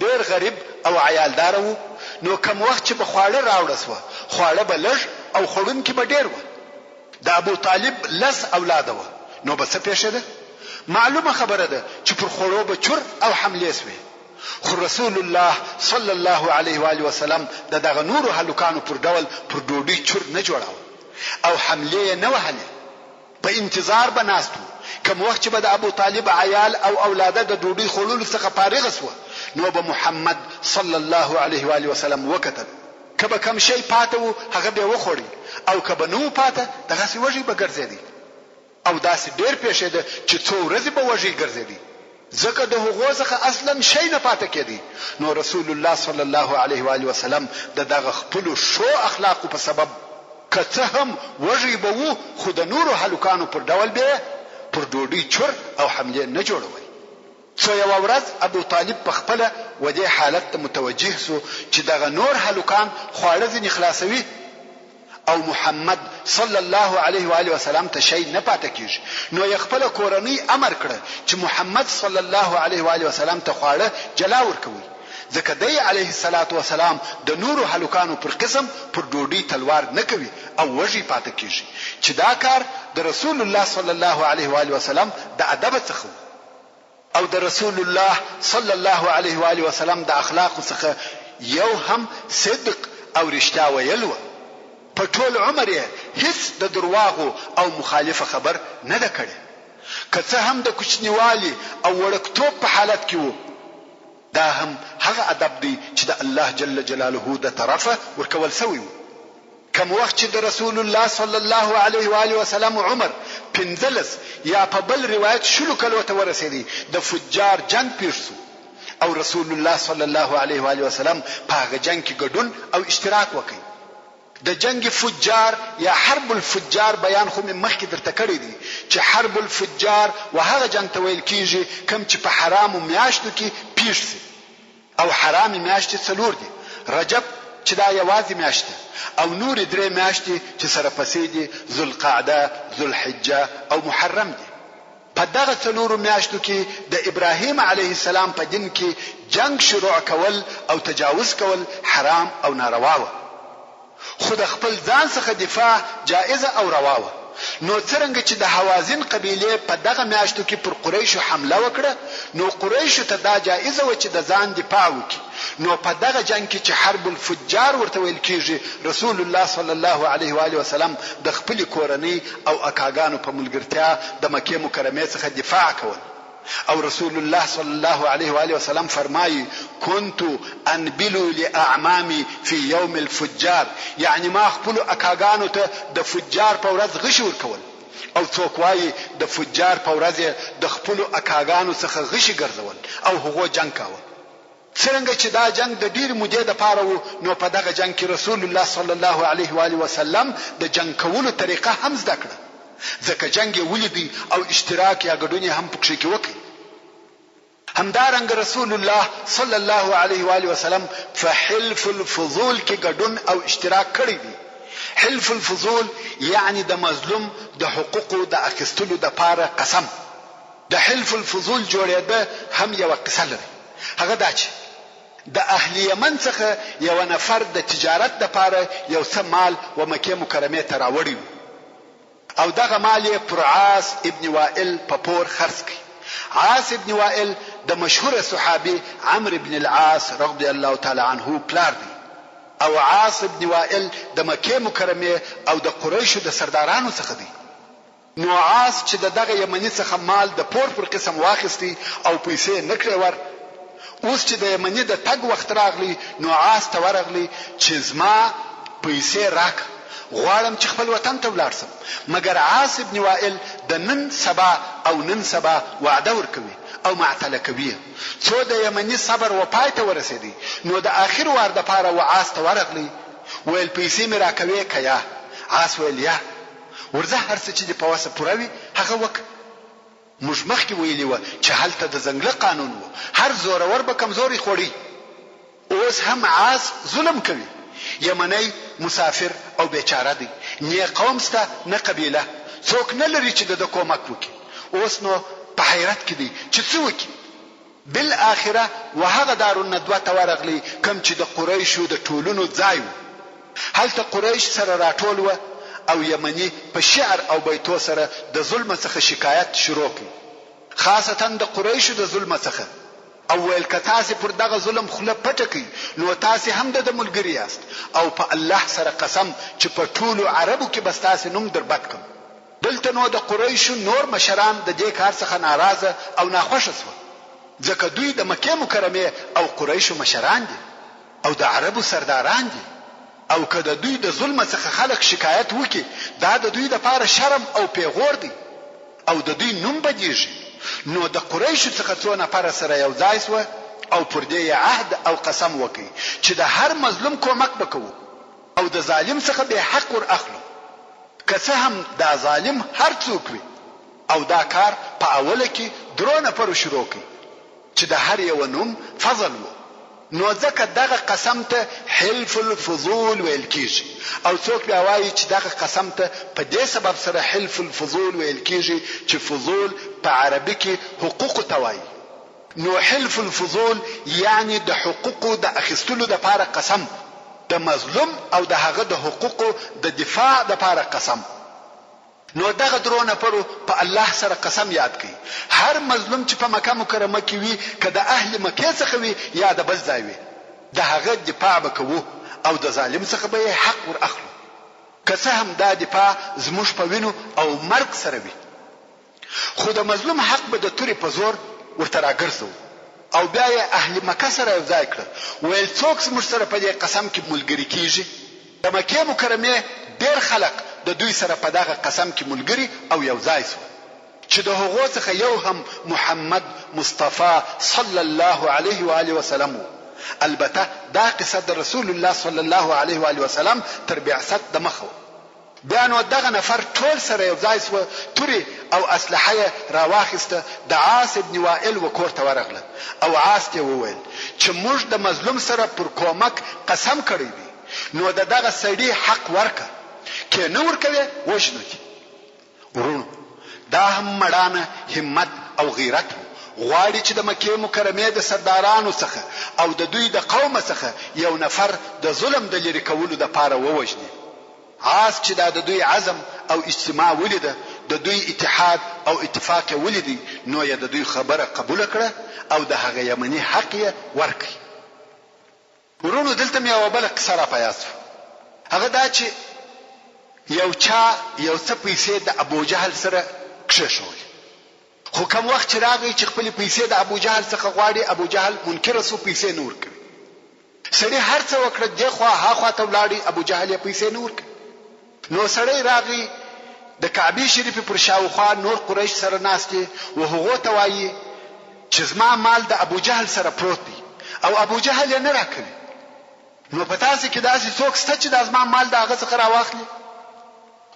ډېر غریب او عیالداره وو، نو کوم وخت چې به خواړه راوړه شوه، خواړه به لږ او خوړونکي به ډېر وه. د ابو طالب لس اولاده وه، نو به څه پېښېده؟ معلومه خبره ده چې پر خوړو به چور او حملې شوې. خو رسول الله صلی الله علیه و آله وسلم د دغه نورو هلکانو پر ډول پر ډوډۍ چور نه جوړاوه. او حملې یې نه وهلې، په انتظار به ناست وو، کوم وخت چې به د ابوطالب عیال او اولاده د ډوډۍ خوړلو څخه فارغ شوه، نو به محمد صلی الله علیه وآله وسلم وکتل، که به کوم شی پاته وو هغه به یې وخوړی او که به نه وو پاته دغسې وږی به ګرځېدی. او داسې ډېر پېښېده چې څو ورځې به وږی ګرځېدی، ځکه د هغو څخه اصلاً شی نه پاته کېدی، نو رسول الله صلی الله علیه وآله وسلم د دغه خپلو ښو اخلاقو په سبب که څه هم وږی به وو خو د نورو هلکانو پر ډول به یې پر ډوډۍ چور او حملې نه جوړولې. څو یوه ورځ ابوطالب په خپله و دې حالت ته متوجه شو چې دغه نور هلکان خواړه ځینې خلاصوي او محمد صلی الله علیه و آله وسلم ته شی نه پاته کیږي، نو یې خپله کورنۍ امر کړه چې محمد صلی الله علیه و آله وسلم ته خواړه جلا ورکوئ، ځکه دی علیه الصلوة والسلام د نورو هلکانو پر قسم پر ډوډۍ تلوار نه کوي او وږی پاته کیږي، چې دا کار د رسول الله صلی الله علیه و آله وسلم د ادبه څخه وو. او د رسول الله صلی الله علیه و آله وسلم د اخلاقو څخه یو هم صدق او رښتیا ویل وه، په ټول عمر یې هیڅ د درواغو او مخالفه خبر نه ده کړې، که څه هم د کوچنیوالي او وړکتوب په حالت کې وو، دا هم هغه ادب دی چې د الله جل جلاله د طرفه ورکول شوی وو. کوم وخت چې د رسول الله صلی الله علیه و آله وسلم عمر 15 یا په بل روایت شلو کلو ته ورسېدی، د فجار جنګ پېښ شو او رسول الله صلی الله علیه و آله وسلم په هغه جنګ کې ګډون او اشتراک وکړ. د جنګ فجار یا حرب الفجار بیان خو مې مخکې درته کړی دی چې حرب الفجار و هغه جنګ ته ویل کېږي کوم چې په حرامو میاشتو کې پېښ شي. او حرامې میاشتې څلور دي، رجب چې دا یوازې میاشت ده او نورې درې میاشتې چې سره پسې دي ذوالقعده، ذوالحجه او محرم دي. په دغه څلورو میاشتو کې د ابراهیم علیه السلام په دین کې جنګ شروع کول او تجاوز کول حرام او ناروا وه. خو د خپل ځان څخه دفاع جائزه او روا وه. نو څرنګه چې د هوازن قبیلې په دغه میاشتو کې پر قریشو حمله وکړه نو قریشو ته دا جایزه وه چې د ځان دفاع وکړي نو په دغه جنګ کې چې حرب الفجار ورته ویل کیږي رسول الله صلی الله علیه و آله وسلم د خپلې کورنۍ او اکاګانو په ملګرتیا د مکې مکرمې څخه دفاع کول. او رسول الله صلی الله علیه وآله وسلم فرمايي، کنت انبل لاعمامي في يوم الفجار، یعنې ما خپلو اکاګانو ته د فجار په ورځ غشي ورکول، او څوک وايي د فجار په ورځ یې د خپلو اکاګانو څخه غشي ګرځول او هغو جنګ کاوه. څرنګه چې دا جنګ د ډېرې مودې لپاره وو نو په دغه جنګ کې رسول الله صلی الله علیه و آله وسلم د جنګ کولو طریقه هم زده کړه ځکه جنګ یې ولیدی او اشتراک یا ګډون یې هم پکښې کې وکړ. همدارنګه رسول الله صلی الله علیه و آله وسلم په حلف الفضول کې ګډون او اشتراک کړی دی. حلف الفضول یعنی د مظلوم د حقوقو د اخیستلو لپاره قسم. د حلف الفضول جوړېده هم یوه قصه لری هغه دا چې د اهل یمن څخه یوه نفر د تجارت لپاره یو څه مال و مکې مکرمې ته راوړی وو او دغه مال یې پر عاص ابن وائل په پور خرڅ کړ. عاص ابن وائل د مشهور صحابي عمرو بن العاص رضی الله تعالی عنه پلار دی او عاص ابن وائل د مکې مکرمې او د قریشو د سردارانو څخه دی. نو عاص چې د دغه یمني څخه مال د پور پر قسم واخیستی او پیسې یې نه کړې ور، اوس چې د یمني د تګ وخت راغلی نو عاص ته ورغلی چې زما پیسې راکړه، غواړم چې خپل وطن ته ولاړ شم، مګر عاص ابن وائل د نن سبا او نن سبا وعده ورکوي او معطله کوي یې، څو د یمني صبر و پای ته ورسېدی نو د اخر وار دپاره و عاص ته ورغلی ویل پیسې مې راکوې که یا؟ عاص ویل یا. ورځه هر څه چې دې په وسه پوره وي هغه وکړه. موږ مخکې ویلي وه چې هلته د ځنګله قانون و، هر زورور به کمزوری خوړی. اوس هم عاص ظلم کوي. یمنی مسافر او بېچاره دی، نۀ قوم شته نه قبیله، څوک نه لري چې د ده کومک وکړي. اوس نو په حیرت کې دی چې څه وکړي. بالاخره و هغه دارالندوه ته ورغلی کوم چې د قریشو د ټولونو ځای وو. هلته قریش سره راټول وه او یمني په شعر او بیتو سره د ظلمه څخه شکایت شروع کړ خاصتا د قریشو د ظلمه څخه او ویل که تاسې پر دغه ظلم خوله پټه کړئ نو تاسې هم د ده ملګري یاست او په الله سره قسم چې په ټولو عربو کې به ستاسې نوم در بد کړم. دلته نو د قریشو نور مشران د دې کار څخه ناراضه او ناخوښه شول، ځکه دوی د مکې مکرمې او قریشو مشران دي او د عربو سرداران دي او که د دوی د ظلمه څخه خلک شکایت وکړي دا د دوی لپاره شرم او پیغور دی او د دوی نوم بدیږي، نو د قریشو څخه څو نفره سره یو ځای شوه او پر دې یې عهد او قسم وکړ چې د هر مظلوم کومک به کوو. او د ظالم څخه به حق ور اخلو که څه هم دا ظالم هر څوک وي او دا کار په اوله کې درو نفرو شروع کړ چې د هر یوه نوم فضل وو نو ځکه دغه قسم ته حلف الفضول ویل کیږي او څوک بیا وایي چې دغه قسم ته په دې سبب سره حلف الفضول ویل کیږي چې فضول په عربي کې حقوقو ته وایي نو حلف الفضول یعنی د حقوقو د اخیستلو لپاره قسم، د مظلوم او د هغه د حقوقو د دفاع لپاره قسم. نو دغه درو نفرو په الله سره قسم یاد کړ، هر مظلوم چې په مکه مکرمه کې وي که د اهل مکې څخه وي یا د بل ځای وي د هغه دفاع به کوو او د ظالم څخه به یې حق ور اخلو که څه هم دا دفاع زموږ په وینو او مرګ سره وي. خو د مظلوم حق به د تورې په زور ورته راګرځوو. او بیا یې اهل مکه سره یو ځای کړل، ویل څوک زموږ سره په دې قسم کې ملګري کیږي؟ د مکې مکرمې ډېر خلق د دوی سره په دغه قسم کې ملګري او یو ځای شول، چې د هغو څخه یو هم محمد مصطفی صلی الله علیه و آله وسلم وو، البته دا قصه د رسول الله صلی الله علیه و آله وسلم تر بعثت د مخه وه. بیا نو دغه نفر ټول سره یو ځای شوه، تورې او اسلحه یې راواخیسته، د عاص ابن وائل و کور ته ورغله او عاص ته یې وویل چې موږ د مظلوم سره پر کومک قسم کړی دی، نو د دغه سړي حق ورکړه، که نه ورکوې وژنو دې. وروڼو! دا هم مړانه، همت او غیرت وو، غواړي چې د مکې مکرمې د سردارانو څخه او د دوی د قومه څخه یو نفر د ظلم د لیرې کولو لپاره ووژني. عاص چې دا د دوی عزم او اجتماع ولیده، د دوی اتحاد او اتفاق یې ولیدی، نو یې د دوی خبره قبوله کړه او د هغه یمني حق یې ورکړ. وروڼو دلته مې یوه بله قصه را په یاد شوه، هغه دا چې یو چا یو څه پیسې د ابوجهل سره کښېښولې، خو کوم وخت چې راغی چې خپلې پیسې د ابوجهل څخه غواړي، ابوجهل منکر شو، پیسې نه ورکوي. سړي هر څه وکړه، دې خوا ها خوا ته ولاړی، ابوجهل یې پیسې نه ورکوي. نو سړی راغی د کعبې شریفې پر شاوخوا نور قریش سره ناست دي و هغو ته وایي چې زما مال د ابوجهل سره پروت دی او ابوجهل یې نه راکوي نو په تاسو کې داسې څوک شته چې دا زما مال د هغه څخه راواخلي؟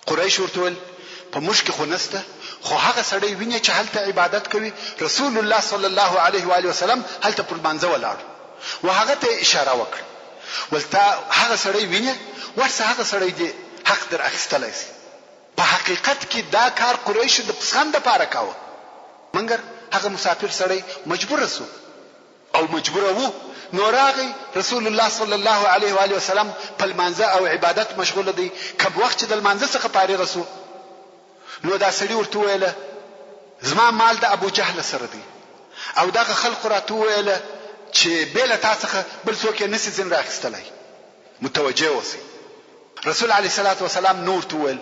قریش ورته وویل، په موږ کې خو نشته، خو هغه سړی وینې چې هلته عبادت کوي، رسول الله صلی الله علیه و آله وسلم هلته پر لمانځه ولاړ و، هغه ته یې اشاره وکړه، ول ته هغه سړی وینې، ورشه هغه سړی دې حق در اخیستلی شي. په حقیقت کې دا کار قریشو د پسخند لپاره کاوه، منګر هغه مسافر سړی مجبور شو، او مجبور وو نو راغی رسول الله صلی الله علیه و آله وسلم په لمانځه او عبادت مشغول دی کوم وخت چې د لمانځه څخه فارغ سو نو دا سړي ورته وویل زما مال د ابو جهل سره دی او دغه خلق راته وویل چې بې له تا څخه بل څوک یې نسي ځین راخیستلی متوجه اوسئ رسول علیه الصلاة والسلام نو ورته وویل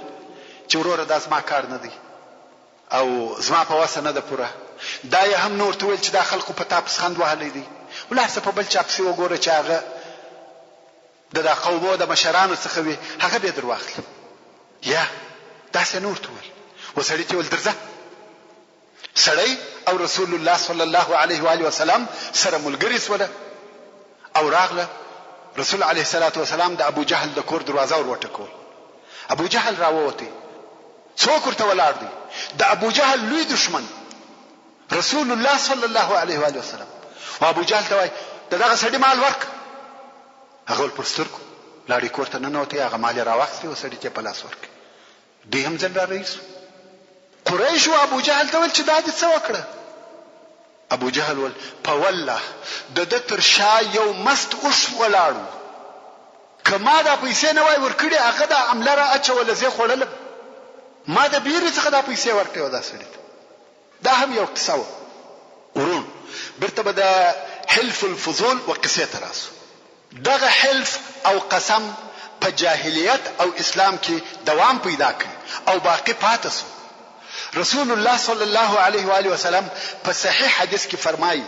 چې وروره دا زما کار نه دی او زما په وسه نه ده پوره. دا یې هم نه ورته وویل چې دا خلکو په تا پسخند وهلی دی، ولاړ شه په بل چا پسې وګوره چې هغه د دا قومو د مشرانو څخه وي هغه بې در واخلي. یا داسې نه ورته وویل. و سړي ته یې وویل درځه. سړی او رسول الله صلی الله علیه و آله وسلم سره ملګري سوله او راغله رسول علیه الصلاة والسلام د ابو جهل د کور دروازه ور وټکول. ابو جهل راووتی. څوک ورته ولاړ دی؟ د ابوجهل لوی دښمن رسول الله صلی الله علیه و آله وسلم او ابوجهل ته وایي د دغه سړي مال ورک هغه ول پر سترګو لاړې کور ته ننوتی هغه مال یې راواخیستی او سړي ته په لاس ورکړ دوی هم ځل را رهي شو قریش او ابوجهل ته ویل چې دا دې څه وکړه ابوجهل وویل، په والله د ده تر شا یو مست اوښ ولاړ و، که ما دا پیسې نه وای ورکړي هغه دا عمله را اچوله زه خوړلم، ما د بیرې څخه دا پیسې ورکړې وه دا سړي ته. دا هم یوه قصه وه. وروڼو! بیرته به د حلف الفضول و قصې ته راسو. دغه حلف او قسم په جاهلیت او اسلام کې دوام پیدا کړ او باقي پاته شو. رسول الله صلی الله علیه و آله وسلم په صحیح حدیث کې فرمایي،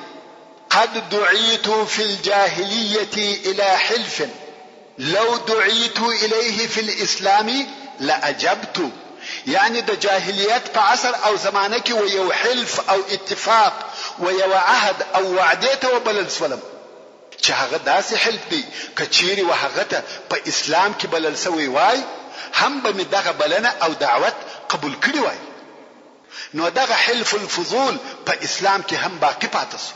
قد دعیت فی الجاهلیة الی حلف لو دعیت الیه فی الاسلام لاجبت یعنې د جاهلیت په عصر او زمانه کې و یو حلف او اتفاق و یوه عهد او وعدې ته وبلل شولم، چې هغه داسې حلف دی که چیرې و هغه ته په اسلام کې بلل شوی وای هم به مې دغه بلنه او دعوت قبول کړي وای. نو دغه حلف الفضول په اسلام کې هم باقي پاته شو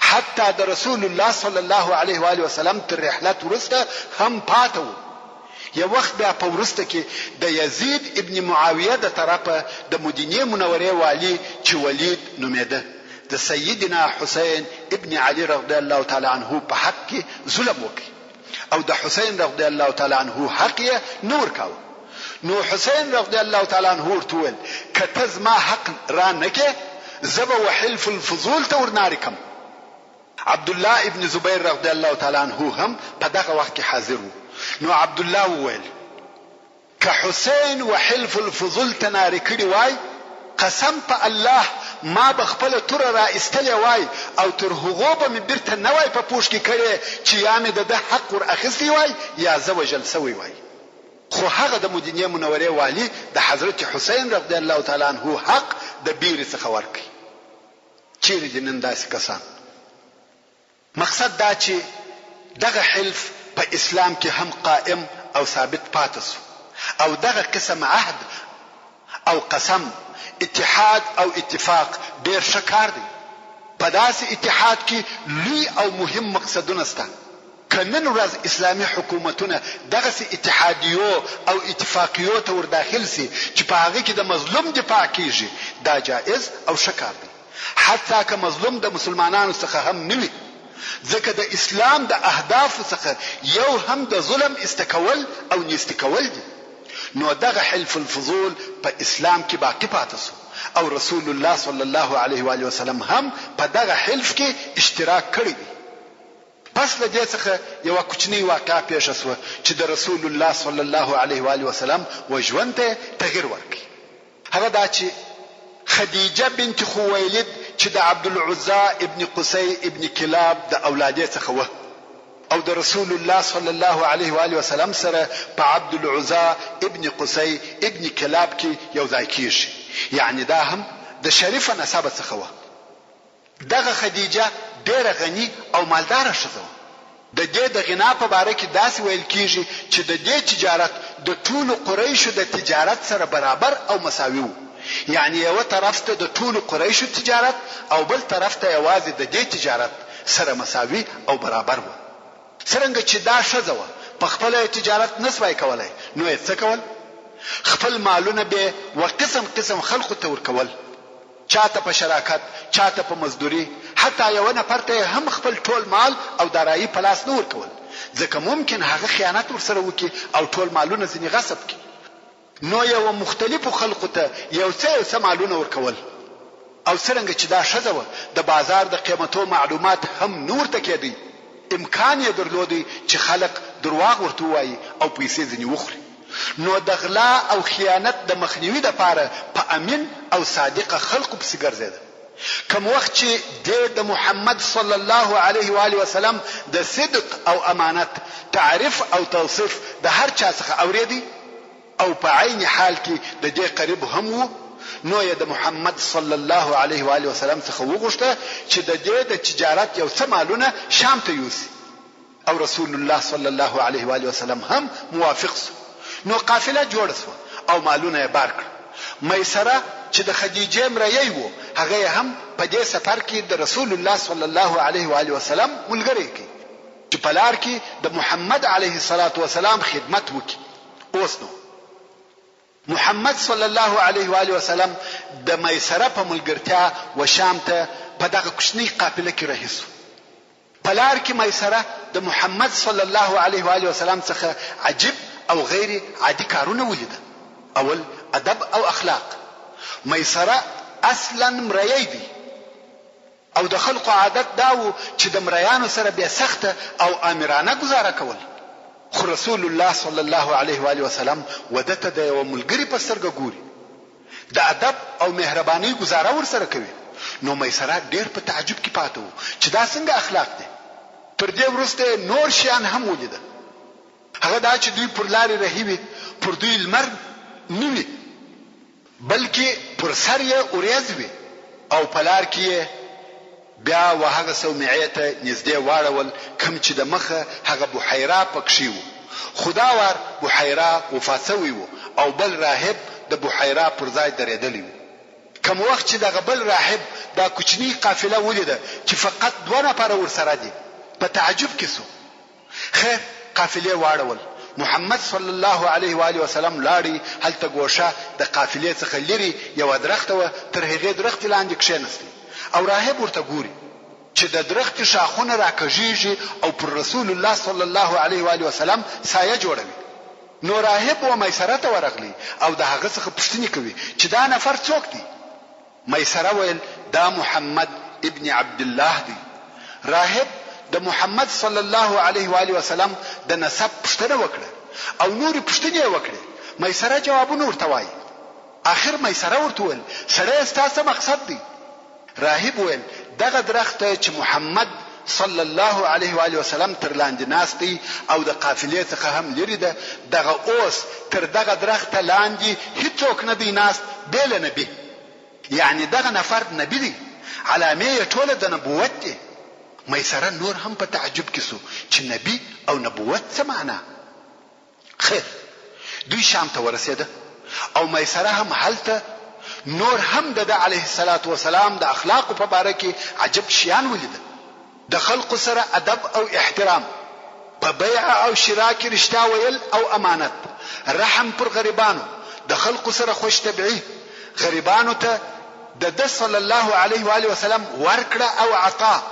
حتی د رسول الله صلی الله علیه و آله وسلم تر رحلت وروسته هم پاته وو. یو وخت بیا په وروسته کې د یزید ابن معاویه د طرفه د مدینې منورې والي چې ولید نومېده د سیدنا حسین ابن علی رضی الله تعالی عنه په حق کې ظلم وکړ او د حسین رضی الله تعالی عنه حق یې نه ورکاوه نو حسین رضی الله تعالی عنه ورته وویل که ته زما حق را نه کې زه به وحلف الفضول ته ورنارې کم. عبدالله ابن زبیر رضی الله تعالی عنه هم په دغه وخت کې حاضر وو نو عبدالله وویل، که حسین و حلف الفضول ته نارې کړي وای قسم په الله ما به خپله توره را ایستلې وای او تر هغو به مې بیرته نه وای په پوښ کې کړې چې یا مې د ده حق ور اخیستی وای یا زه وژل شوی وای. خو هغه د مدینې منورې والي د حضرت حسین رضی الله تعالی عنه حق د بیرې څخه ورکړ. چیرې دي نن داسې کسان؟ مقصد دا چې دغه حلف په اسلام کې هم قائم او ثابت پاته شو او دغه قسم عهد او قسم، اتحاد او اتفاق ډیر ښه کار دی. په داسې اتحاد کې لوی او مهم مقصدونه شته. که نن ورځ اسلامي حکومتونه دغسې اتحادیو او اتفاقیو ته ورداخل شي چې په هغه کې د مظلوم دفاع کیږي دا جائز او ښه کار دی حتی که مظلوم د مسلمانانو څخه هم نه وي ځکه د اسلام د اهدافو څخه یو هم د ظلم ایسته کول او نیستي کول دي. نو دغه حلف الفضول په اسلام کې باقي پاته شو او رسول الله صلی الله علیه و آله وسلم هم په دغه حلف کې اشتراک کړی دی. پس له دې څخه یوه کوچنۍ واقعه پېښه شوه چې د رسول الله صلی الله علیه و آله وسلم و ژوند ته یې تغیر ورکړ. هغه دا چې خدیجه بنت خویلد چې د عبدالعزی ابن قصی ابن کلاب د اولادې څخه وه او د رسول الله صلی الله علیه و آله وسلم سره په عبدالعزی ابن قصی ابن کلاب کې یو ځای کیږي یعنې دا هم د شریفه نسبه څخه وه. دغه خدیجه ډېره غني او مالداره ښځه وه. د دې د غنا په باره کې داسې ویل کېږي چې د دې تجارت د ټولو قریشو د تجارت سره برابر او مساوي وو، یعنې یوه طرف ته د ټولو قریشو تجارت او بل طرف ته یوازې د دې تجارت سره مساوي او برابر وو. څرنګه چې دا ښځه وه، په خپله یې تجارت نه شوای کولای، نو یې څه کول؟ خپل مالونه بې و قسم قسم خلقو ته ورکول. چا ته په شراکت، چا ته په مزدوري، حتی یوه نفر ته یې هم خپل ټول مال او دارایي په لاس نه ورکول، ځکه ممکن هغه خیانت ورسره وکړي او ټول مالونه ځینې غصب کړي. نو یې و مختلفو خلقو ته یو څه یو څه مالونه ورکول. او څرنګه چې دا ښځه وه، د بازار د قیمتو معلومات هم نه ورته کېدی، امکان یې درلود چې خلق درواغ ورته ووایي او پیسې ځینې وخوري. نو د غلا او خیانت د مخنیوي لپاره په امین او صادقه خلقو پسې ګرځېده. کوم وخت چې دې د محمد صلی الله علیه و آله وسلم د صدق او امانت تعریف او توصیف د هر چا څخه اورېدی او په عین حال کې د دې قریب هم وو نو یې د محمد صلی الله علیه و آله وسلم څخه وغوښته چې د دې د تجارت یو څه مالونه شام ته یوسي. او رسول الله صلی الله علیه وآله وسلم هم موافق شو، نو قافله جوړه شوه او مالونه یې بار کړه. میسره چې د خدیجې مریی وو هغه یې هم په دې سفر کې د رسول الله صلی الله علیه وآله وسلم ملګری کړ چې په لار کې د محمد علیه الصلوة والسلام خدمت وکړي. اوس نو محمد صلی الله علیه و آله وسلم د میسره په ملګرتیا و شام ته په دغه کوچنۍ قافله کې رهي شو. په لار کې میسره د محمد صلی الله علیه و آله وسلم څخه عجیب او غیر عادي کارونه ولیده. اول، ادب او اخلاق. میسره اصلاً مریی دی او د خلقو عادت دا وو چې د مریانو سره بې سخته او آمرانه ګوزاره کول. خو رسول الله صلی الله علیه و آله وسلم وده ته د یوه ملګري په سترګه ګوري. د ادب او مهربانۍ ګوزاره ورسره کوي، نو میسره ډېر په تعجب کې پاته و چې دا څنګه اخلاق دي؟ تر دې وروسته یې نور شیان هم ولیدل، هغه دا چې دوی پر لارې رهي وي، پر دوی لمر نه وي، بلکې پر سر یې اورېځ وي او په لار کې یې بیا و هغه صومعې ته نږدې واړول کوم چې د مخه هغه بحیرا پکښې وو، خو دا وار بحیرا وفات شوی وو او بل راهب د بحیرا پر ځای درېدلی وو. کوم وخت چې دغه بل راهب دا کوچنۍ قافله ولیده چې فقط دوه نفره ورسره دي، په تعجب کې شو. خیر قافلې واړول، محمد صلی الله علیه و آله وسلم لاړی، هلته ګوښه د قافلې څخه لیرې یوه درخته وه، تر هغې درختې لاندې کښینستی او راهب ورته ګوري، چې د درختې ښاخونه راکږیږي او پر رسول الله صلی الله علیه و آله وسلم سایه جوړوي. نو راهب و میسره ته ورغلی او د هغه څخه پوښتنې کوي چې دا نفر څوک دی؟ میسره ویل، دا محمد ابن عبدالله دی. راهب د محمد صلی الله علیه و آله وسلم د نسب پوښتنه وکړه او نورې پوښتنې یې وکړې، میسره جوابونه ورته وايي. اخر میسره ورته وویل، سړیه ستا څه مقصد دی؟ راهب ویل، دغه درخته چې محمد صلی الله علیه و آله وسلم تر لاندې ناست دی او د قافلې څخه هم لرې ده، دغه اوس تر دغه درخته لاندې هیڅوک نه دی ناست بې له نبي. یعنې دغه نفر نبي دی، علامې یې ټوله د نبوت دي. میسره نور هم په تعجب کې شو چې نبي او نبوت څه معنا؟ خیر دوی شام ته ورسېده او میسره هم هلته نور هم د ده علیه الصلوة والسلام د اخلاقو په باره کې عجب شیان ولیدل، د خلقو سره ادب او احترام، په بیع او شراء کې رښتیا ویل او امانت، رحم پر غریبانو، د خلقو سره خوش طبعي، غریبانو ته د ده صلی الله علیه وآله وسلم ورکړه او عطا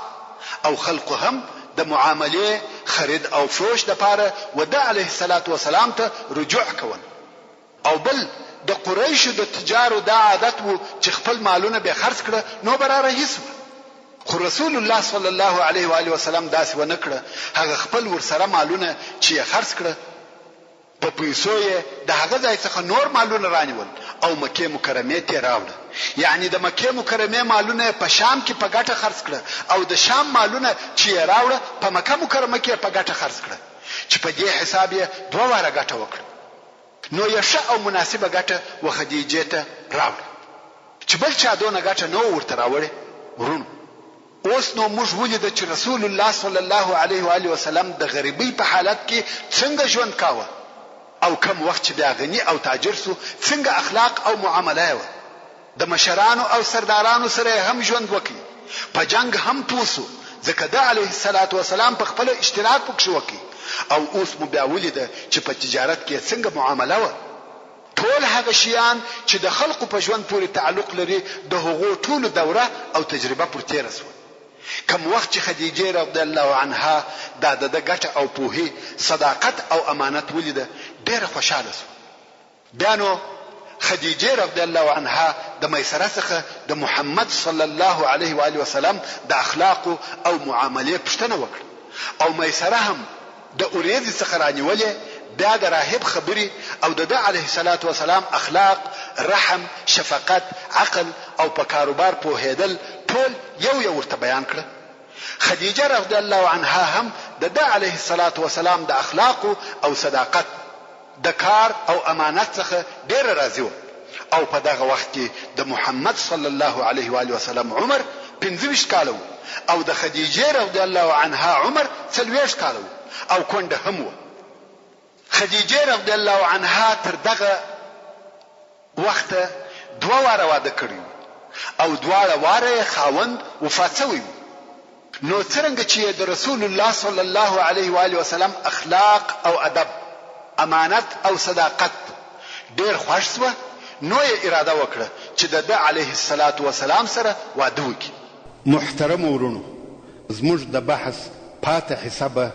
او خلقو هم د معاملې، خرید او فروش لپاره و ده علیه الصلوة والسلام ته رجوع کول. او بل د قریشو د تجارو دا عادت وو چې خپل مالونه به خرڅ کړه نو به را رهي سوه. خو رسول الله صلی الله علیه و آله وسلم داسې ونه کړه، هغه خپل ورسره مالونه چې یې خرڅ کړه، په پیسو یې د هغه ځای څخه نور مالونه رانیول او مکې مکرمې ته یې راوړه. یعنې د مکې مکرمې مالونه یې په شام کې په ګټه خرڅ کړه او د شام مالونه چې یې راوړه په مکه مکرمه کې یې په ګټه خرڅ کړه چې په دې حساب یې دوه واره ګټه وکړه. نو یې ښه او مناسبه ګټه و خدیجې ته راوړه چې بل چا دونه ګټه نه وه ورته راوړې. وروڼو! اوس نو موږ ولیده چې رسول الله صلی الله علیه و آله وسلم د غریبۍ په حالت کې څنګه ژوند کاوه او کوم وخت چې بیا غني او تاجر شو څنګه اخلاق او معامله یې وه. د مشرانو او سردارانو سره یې هم ژوند وکړ، په جنګ هم پوه شو، ځکه ده علیه الصلوة والسلام په خپله اشتراک پکښې وکړ او اوس مو بیا ولیده چې په تجارت کې یې څنګه معامله وه. ټول هغه شیان چې د خلقو په ژوند پورې تعلق لري د هغو ټولو دوره او تجربه پر تېره شوه. کوم وخت چې خدیجې رضی الله عنها دا د ده ګټه او پوهي، صداقت او امانت ولیده ډېره خوشحاله شوه. بیا نو خدیجې رضی الله عنها د میسره څخه د محمد صلی الله علیه و آله وسلم د اخلاقو او معاملې پوښتنه وکړه او میسره هم د اوریځې څخه رانیولې بیا د راهب خبرې او د ده علیه الصلوة والسلام اخلاق، رحم، شفقت، عقل او په کاروبار پوهیدل ټول یو یو ورته بیان کړه. خدیجه رضی الله عنها هم د ده علیه الصلوة والسلام د اخلاقو او صداقت، د کار او امانت څخه ډېره راضي وه او په دغه وخت کې د محمد صلی الله علیه و آله وسلم عمر 25 کاله وو او د خدیجې رضی الله عنها عمر 40 کاله وو او کونډه هم وه. خدیجې رضی الله عنها تر دغه وخته دوه واره واده کړی وو او دواړه واره یې خاوند وفات شوی وو نو څرنګه چې یې د رسول الله صلی الله علیه و آله وسلم اخلاق او ادب، امانت او صداقت ډېر خوښ شوه نو یې اراده وکړه چې د ده علیه الصلوة والسلام سره واده وکړي. محترمو وروڼو! زموږ د بحث پاته حصه به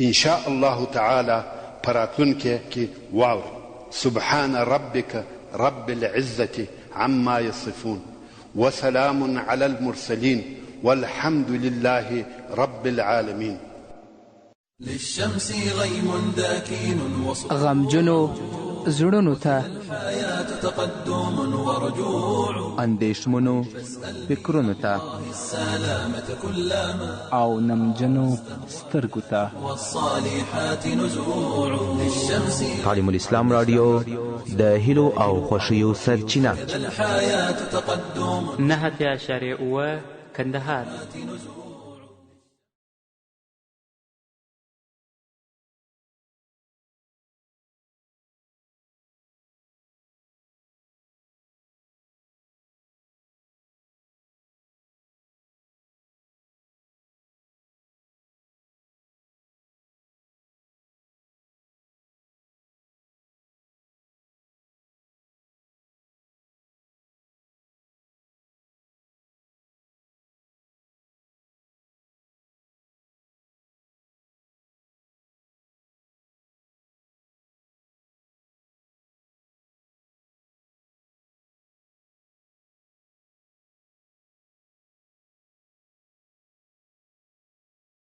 ان شاء الله تعالی په راتلونکې کې واورئ. سبحان ربک رب العزة عما يصفون وسلام علی المرسلین والحمد لله رب العالمین. للشمس غيم داكن غمجنو زړونو ته تقدم ورجوع اندېښمنو فکرونو ته السلامة كلما او نمجنو سترګو ته والصالحات نزوع للشمس تعلیم الاسلام راډیو د هیلو او خوښیو سرچینه. الحياة تقدم 89.7 کندهار.